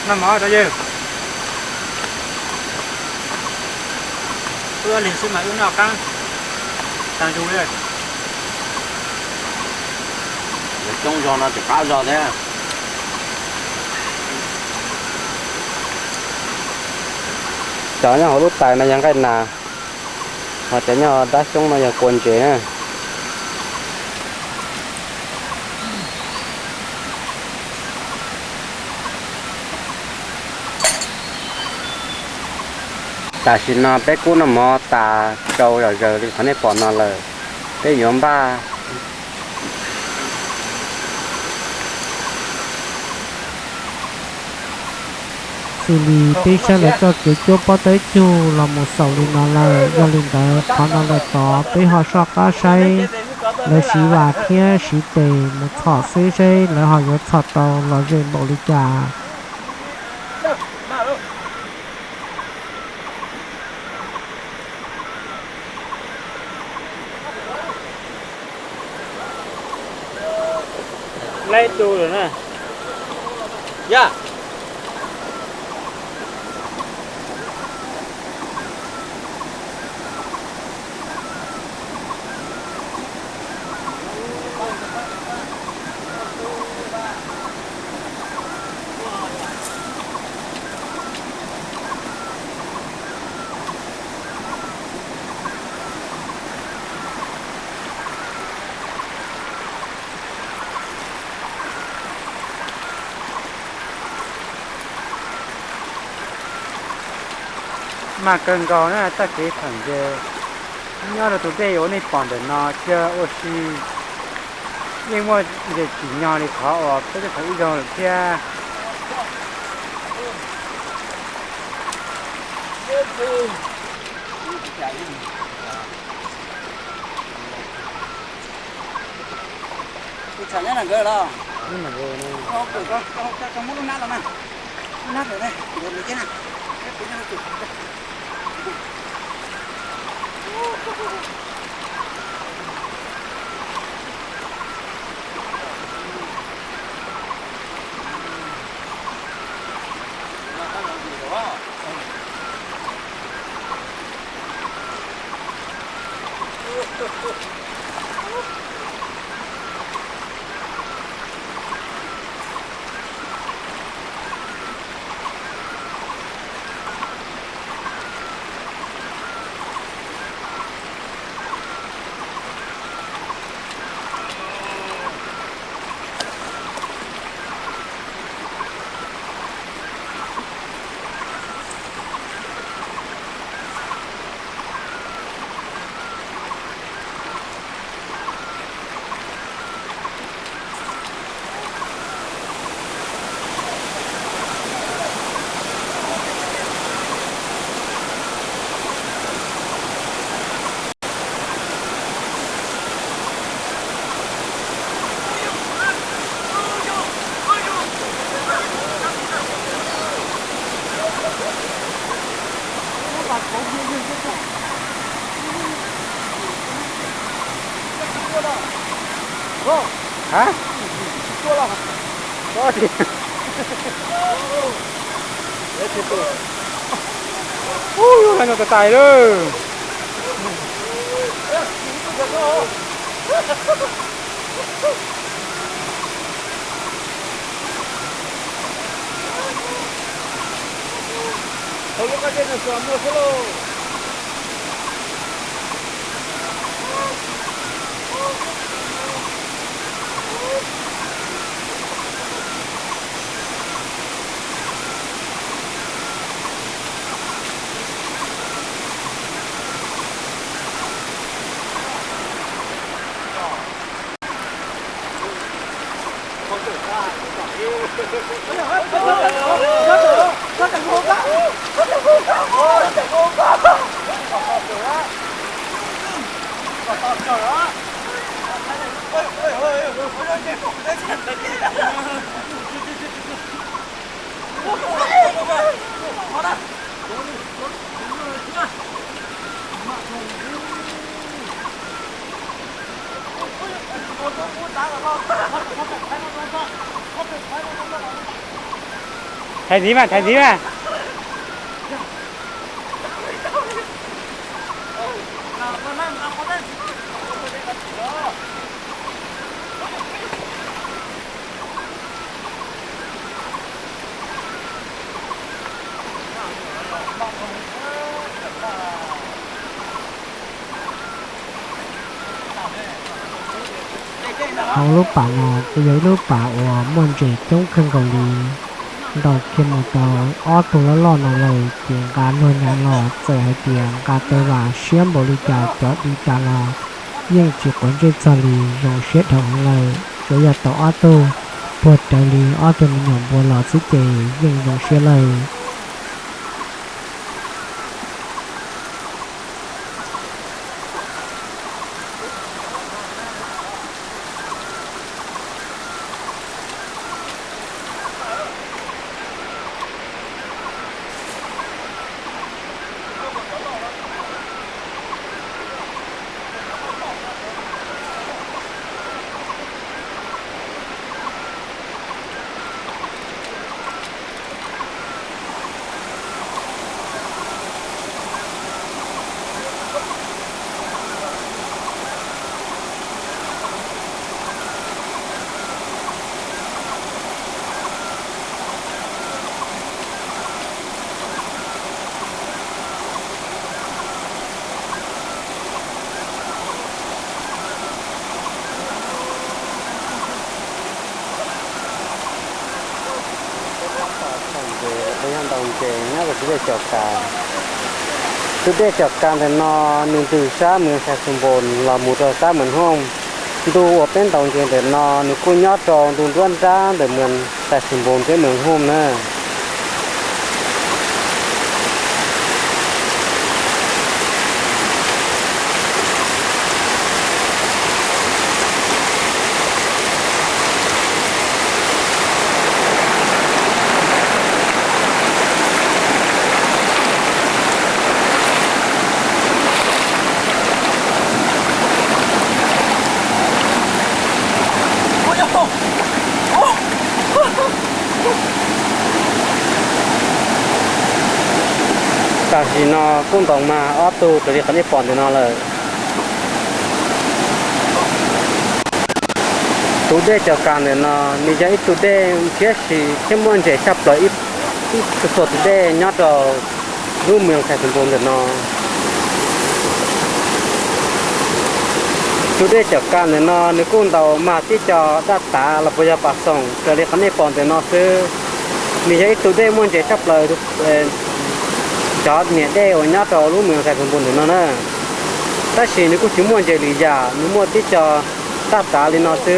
Noj mov tau yawg. Wb lig xwb mas wb noj qab tag zus li. Coob zog no tsis qab zog thiab. Cov nyob hauv lub tais no yog nqaij nas, ho cov nyob dab xyoob no yog kua ntses na. Tam sim no peb kuj noj mov tas tsau zom zaws li qhov nej pom no lawm. Peb yuav npaj xws li peb saib lawv txoj kev cuab pob tawb cug los mus xaus li no lawm. Yog li ntawd qhov no lawm tod peb ho soj qab saib lawv siv vas thiab siv tes mus txhom xwb seb lawv ho yuav txhom tau los ze npaum li cas. Laib tu lawm na. Yog. Mag kawg nkaus na, txoj kev thaum ntses nyob rau tus dej uas nej pom ntawm no cia ua si yeej muaj ntses tsim nyog li qhov uas peb teb chaws ib zaug lawm thiab. Tus tshav nyob nram nkawd los? Muab lub hnab los na. Lub hnab ntawm ne, nkawd ntawd ceb na. Hab? Ub, yog no tais tais lawm. Hauv lub qab zeb no tsuas muaj xwb lauj. Thaiv ntxiv mas, thaiv ntxiv mas. Hauv lub pas no kuj yog ib lub pas uas muaj ntses coob kawg nkaus li. Ntaus kiag mus tau ob tug loj loj no lawm ces nqa luag nyav los, txawm hais tias nqa taw vam siab npaum li cas cov di tas los yeej tsis quav ntsej txog li, zoo siab dhau heev lawm. Tsuas yog tau ob tug puag rawv li ob tug me nyuam npua los xwb ces yeej zoo siab lawm. Ntaus ntses nyob rau tus dej Cov Kas. Tus dej Cov Kas ntawm no nws ntws sab Mees Xais Xus Npoos los mus rau sab Mees Hooj. Ntu uas peb ntaus ntses ntawm no nws kuj nyob rau ntu nruab nrab ntawm Mees Xais Xus Npoos thiab Mees Hooj na. Tam sim no kuj ntaus mag ob tug raws li qhov nej pom ntawm no lawm. Tus dej Cov Kas ntawm no nws yog ib tug dej ntshiab si thiab muaj ntses tshaj plaws ib txhua tus dej nyob rau lub Mees Xais Xus Npoos ntawm no. Tus dej Cov Kas ntawm no nws kuj ntaus mag tib co daj tav los puas yog pas xoom raws li qhov nej pom ntawm no xwb. Nws yog ib tug dej muaj ntses tshaj plaws cov niam dej uas nyob rau lub Mees Xais Xus Npoos ntawm no na. Tab sis nws kuj tsis muaj ntses lwm yam, nws muaj tib co daj tav li no xwb.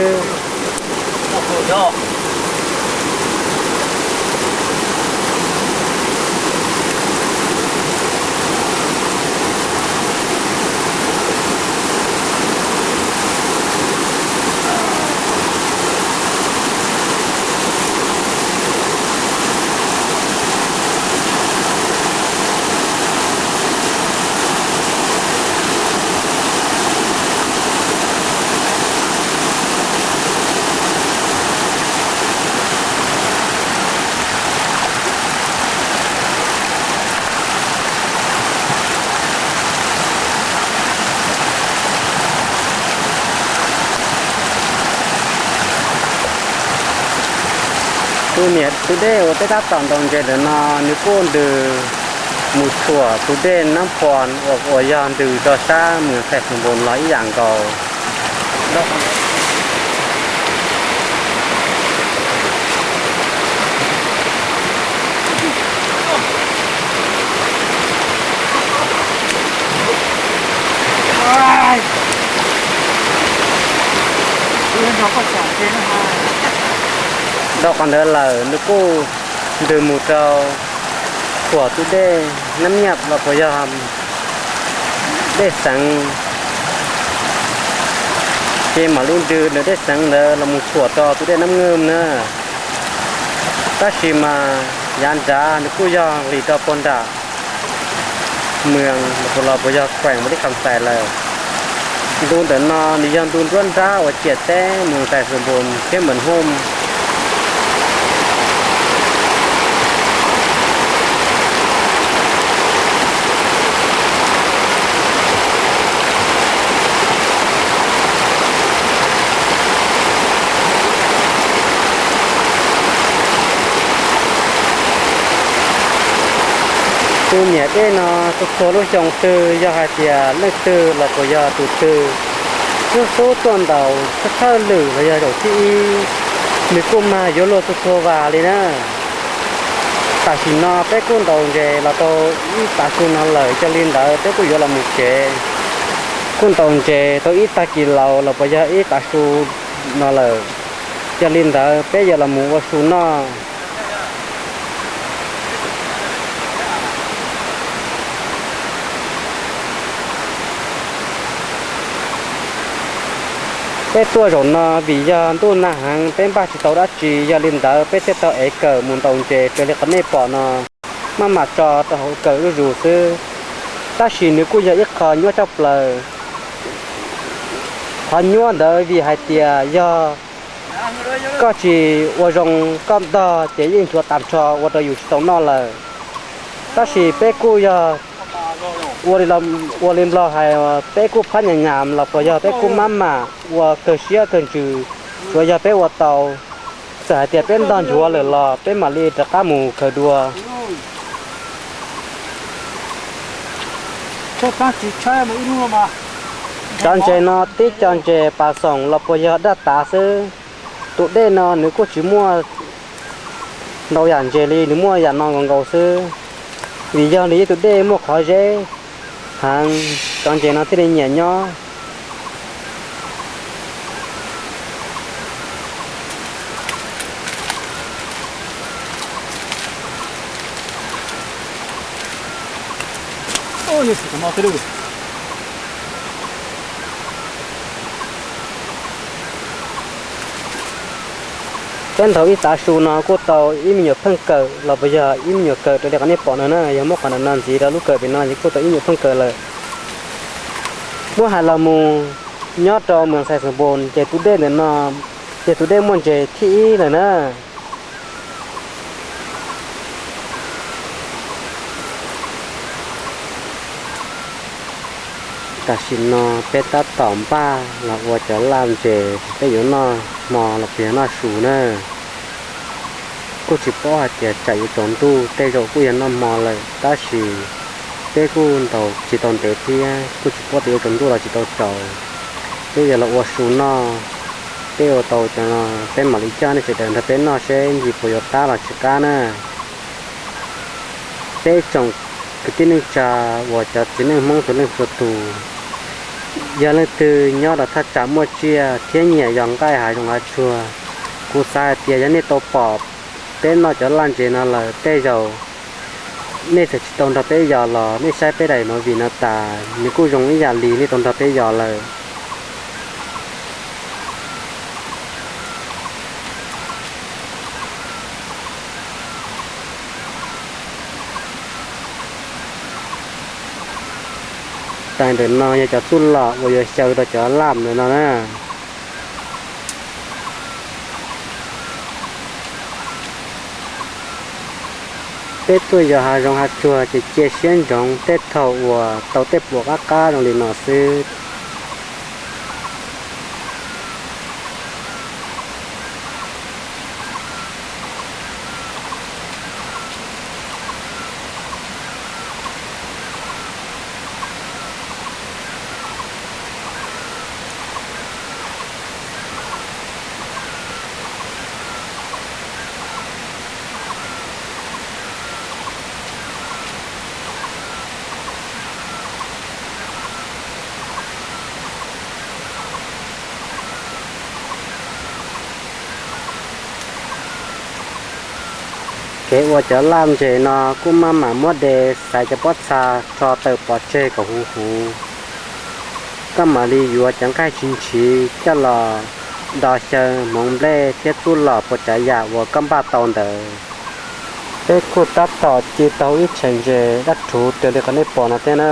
Tus niam tus dej uas peb tab tom ntaus ntses ntawm no nws kuj ntws mus tshuam tus dej Nab Phos uas yog ntws rau sab Mees Xais Xus Npoos los ib yam nkaus. Dhau qhov ntawd lawm nws kuj ntws mus rau tshuam tus dej Nab Nyiaj los puas yog dej xeev, ces mam li ntws ntawm dej xeev ntawd los mus tshuam rau tus dej Nab Nweej na. Tab sis mas yav nrad nws kuj yog nqis rau puag nram Mees los puas yog khueem Vaj Lis Kham Xais lawm. Ntu ntawm no nws yog ntu nruab nrab uas ciam teb Mees Xais Xus Npoos thiab Mees Hooj. Tus niam dej no txhua txhua lub xyoo twg yog hais tias leej twg los puas yog tus twg xub xub tuaj ntaus thawj lwm los yog zaum thib ib, nws kuj mag yuav luag txhua txhua vas li na. Tam sim no peb kuj ntaus ntses los tau ib tav su no lawm, yog li ntawd peb kuj yuav los mus tsev. Kuj ntaus ntses tau ib tag kis laus los puas yog ib tav su no lawm, yog li ntawd peb yuav los mus ua su noj. Peb tuaj zaum no vim yog ntuj nag heev peb npaj tsis tau dab tsi, yog li ntawd peb thiaj tau ev kawm mus ntaus ntses raws li qhov nej pom no, maj mam tso rau hauv kawm zuj zus xwb. Tab sis nws kuj yog ib qho nyuaj tshaj plaws. Qhov nyuaj ntawd vim hais tias yog koj tsis ua zoo koj ntog ces yeej nchuav tag nrho ua rau yus tsis tau noj lawm. Tab sis peb kuj yog ua li Nplog hais, peb kuj phab nyas nyas los puas yog peb kuj maj mam ua kawg siab kawg ntsws, tsuav yog peb ua tau. Txawm hais tias peb ntog nchuav lawm los peb mam li rov qab mus khaws dua. Cov ntses no tib co ntses pas xoom los puas yog daj tav xwb. Tus dej no nws kuj tsis muaj ntau yam ntses li, nws muaj yam no nkaus nkaus xwb. Vim yog nws ib tug dej muaj qhov zeb heev, cov ntses no thiaj li nyiam nyob. Peb ntaus ib tav su no kuj tau ib me nyuam pheej kawm los puas yog ib me nyuam kawm raws li qhov nej pom no na, yog muab qhov no ntxiv rau lub kawm pem no ces kuj tau ib nyuam pheej kawm lawm. Muab hais los mus nyob rau Moos Xais Xeem Npoos ces tus dej ntawm no ces tus dej muaj ntses thib ib lawm na. Tam sim no peb tab tom npaj los ua cov laj ntses peb yuav noj hmo los puas yog noj su na. Kuj tsis paub hais tias tsam yuav tsaus ntuj, tej zaum kuj yog noj hmo lawm, tab sis peb kuj ntaus tsis tau ntev thiab kuj tsis paub tias yuav tsaus ntuj los tsis tau tsaus. Peb yuav los ua su noj, peb ua tau cov no peb mam li coj nej sawv daws nrog peb noj seb ntsis puas yuav qab los tsis qab na. Peb tsoom kwv tij neej tsa uas cov txiv neej Hmoob txhua leej txhua tus, yog leej twg nyob rau thaj tsam muaj tsiaj thiab nyiam yos nqaij hav zoov hav tsuag, kuv xav hais tias yog nej tau pom peb noj cov laj ntses no lawm tej zaum nej txawm tsis tau nrog peb yos los nej saib peb daim movie no tas nws kuj zoo ib yam li nej tau nrog peb yos lawm. Tais ntawm no yog cov txuj lom uas yuav xyaw rau cov laj ntawm no na. Peb tuaj yos hav zoov hav tsuag ces cia siab ntsoov tej thaum uas tau tej pluas qab qab zoo li no xwb. Kev ua cov laj ntses no kuj maj mam muab de xaiv cov pob txha rho tawm pov tseg kom huv huv. Koj mam li yuav cov nqaij tsis ntshiv coj los do xyaw hmoov nplej thiab txuj lom puas tsav yam uas koj npaj tau ntawd. Peb kuj tab tom ci tau ib tshais ntses dab rhuv raws li qhov nej pom no thiab na.